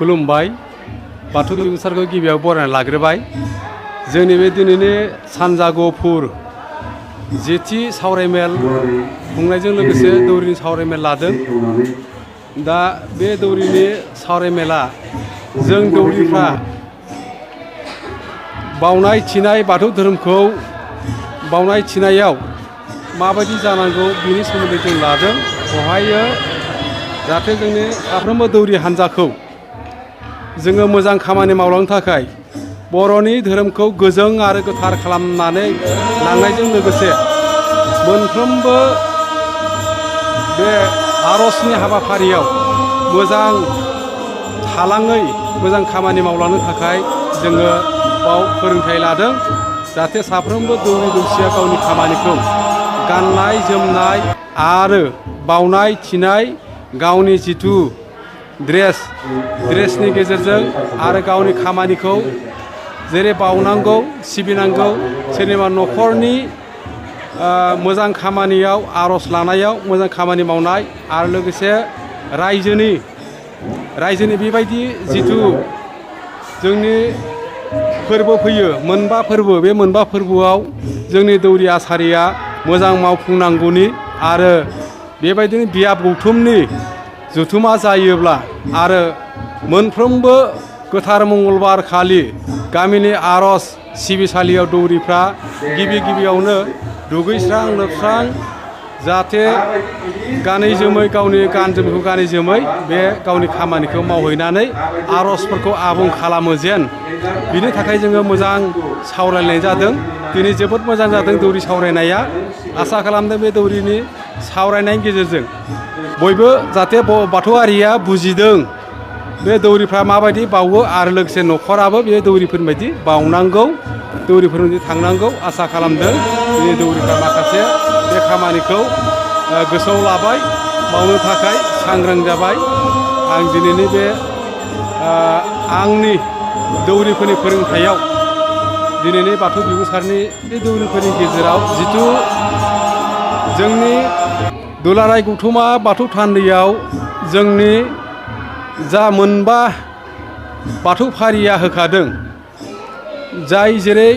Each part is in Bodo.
खुलुमबाय बाथौ बिबुंसारखौ गिबियाव बरायना लाग्रोबाय। जोंनि बे दिनैनि सानजा गहपुर जेथि सावरायमेल खुंनायजों लोगोसे दौरिनि सावरायमेल लादों। दा बे दौरिनि सावरायमेला जों दौरिफ्रा बावनाय थिनाय बाथौ धोरोमखौ बावनाय थिनायाव माबायदि जानांगौ बिनि सोमोन्दै जों लादों। बेवहायो जाहाथे जोंनि साफ्रोमबो दौरि हान्जाखौ जोङो मोजां खामानि मावलांनो थाखाय बर'नि धोरोमखौ गोजों आरो गोथार खालामनानै लांनायजों लोगोसे मोनफ्रोमबो बे आर'जनि हाबाफारियाव मोजां थालाङै मोजां खामानि मावलांनो थाखाय जोङो बाव फोरोंथाइ लादों। जाहाथे साफ्रोमबो दौरि दौसिया गावनि खामानिखौ गाननाय जोमनाय आरो बावनाय थिनाय गावनि जिथु ड्रेसनि गेजेरजों आरो गावनि खामानिखौ जेरै बावनांगौ सिबिनांगौ सोरनिबा न'खरनि मोजां खामानियाव आर'ज लानायाव मोजां खामानि मावनाय आरो लोगोसे रायजोनि बेबायदि जिथु जोंनि फोरबो फैयो मोनबा फोरबो, बे मोनबा फोरबोआव जोंनि दौरि आसारिया मोजां मावफुंनांगौनि आरो बेबायदिनो बियाब गौथुमनि जथुमा जायोब्ला आरो मोनफ्रोमबो गोथार मंगलबार खालि गामिनि आर'ज सिबिसालियाव दौरिफ्रा गिबियावनो दुगैस्रां लोबस्रां जाहाथे गानै जोमै गावनि गान जोमैखौ गानै जोमै बे गावनि खामानिखौ मावहैनानै आर'जफोरखौ आबुं खालामो जेन बिनि थाखाय जोङो मोजां सावरायनाय जादों। दिनै जोबोद मोजां जादों दौरि सावरायनाया। आसा खालामदों बे दौरिनि सावरायनायनि गेजेरजों बयबो जाहाथे बाथौआरिया बुजिदों बे दौरिफ्रा माबायदि बावो आरो लोगोसे न'खराबो बे दौरिफोरबायदि बावनांगौ दौरिफोरबायदि थांनांगौ आसा खालामदों। दिनै दौरिफ्रा माखासे बे खामानिखौ गोसोआव लाबाय मावनो थाखाय सांग्रां जाबाय। आं दिनैनि बे आंनि दौरिफोरनि फोरोंथायाव दिनैनि बाथौ बिबुंसारनि बे दौरिफोरनि गेजेराव जिथु जोंनि दुलाराय गौथुमा बाथौ थानदैयाव जोंनि जा मोनबा बाथौ फारिया होखादों, जाय जेरै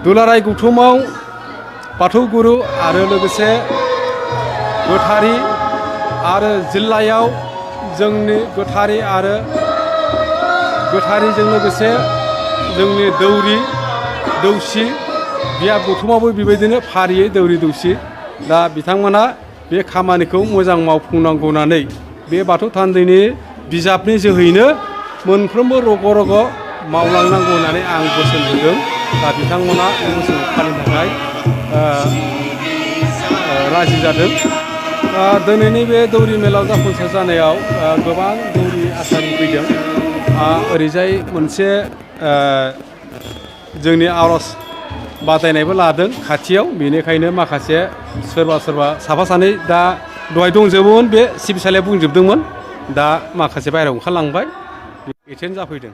दुलाराय गौथुमाव बाथौ गुरु आरो लोगोसे गोथारि आरो जिल्लायाव जोंनि गोथारि आरो गोथारिजों लोगोसे जोंनि दौरि दौसि बियाब गौथुमावबो बेबायदिनो फारियै दौरि दौसि दा बिथांमोना बे खामानिखौ मोजां मावफुंनांगौ होननानै बे बाथौ थानदैनि बिजाबनि जोहैनो मोनफ्रोमबो रग' मावलांनांगौ होननानै आं बोसोन होदों। दा बिथांमोना बे बोसोनखौ फालिनो थाखाय राजि जादों। दिनैनि बे दौरि मेलाव जाफुंसार जानायाव गोबां दौरि आसारि फैदों। ओरैजाय मोनसे जोंनि आर'ज बादायनायबो लादों खाथियाव, बेनिखायनो माखासे सोरबा साफा सानै दा दहाय दंजोबोमोन बे सिबिसालिया बुंजोबदोंमोन, दा माखासे बायहेरायाव ओंखारलांबाय एटेन्ड जाफैदों।